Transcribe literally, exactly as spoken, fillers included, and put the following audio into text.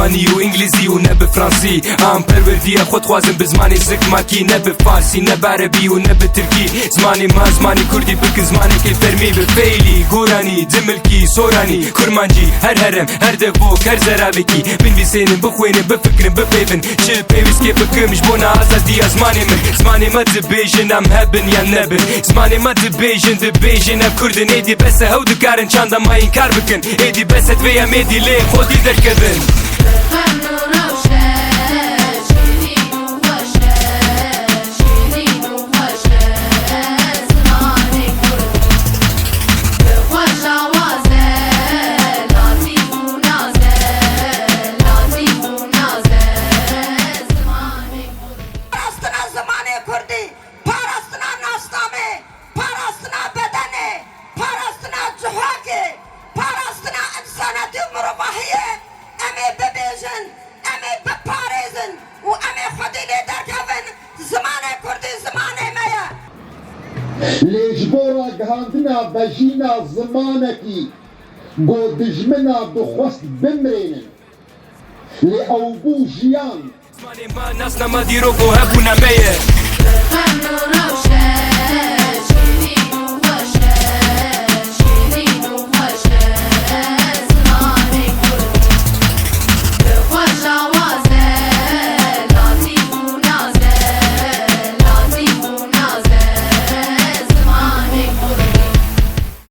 Anî û îngilîzî û ne bi fransî. Em perwerdiya xwe dixwazin bi zimanê zikmakî, ne bi farsî, ne bi erebî û ne bi tirkî. Zimanê me, zimanê kurdî bikin zimanekê fermî, bi feylî, goranî, dimilkî, soranî, kurmancî, her herem, her devok, her zeravekî binivîsênin, bixwênin, bifikirin, bipeyvin. Çi pêwîstê bikim ji bona azadiya zimanê min? Zimanê me dibêjin, em hebin yan nebin. Zimanê me dibêjin, dibêjin, em kurd in. Êdî bes e, hew dikarin çanda me înkar bikin. Êdî bes e, divê em êdî lê xwedî derkevin. Bi xewn û rewş e, şîrîn û xweş e, şîrîn û xweş e, zimanê kurd. Bi xwe jawaz e, lazîm û naz e, lazîm û naz e, zimanê kurd. Parastina zimanê kurdî, parastina nasnamê, parastina bedenê, parastina cihakê, parastina însanetî û mirovahiyê, em ê bibêjin, em ê biparêzin û em ê xwedî lê derkevin, zimanê kurdî zimanê me ye. Lê ji bo ragihandina bejîna zimanekî ku dijmina dixwest bimirênin, lê ew bû jiyan. Zimanê me, nasnama, dîrok û hebûna me ye. Bi xewn û rewş e, şîrîn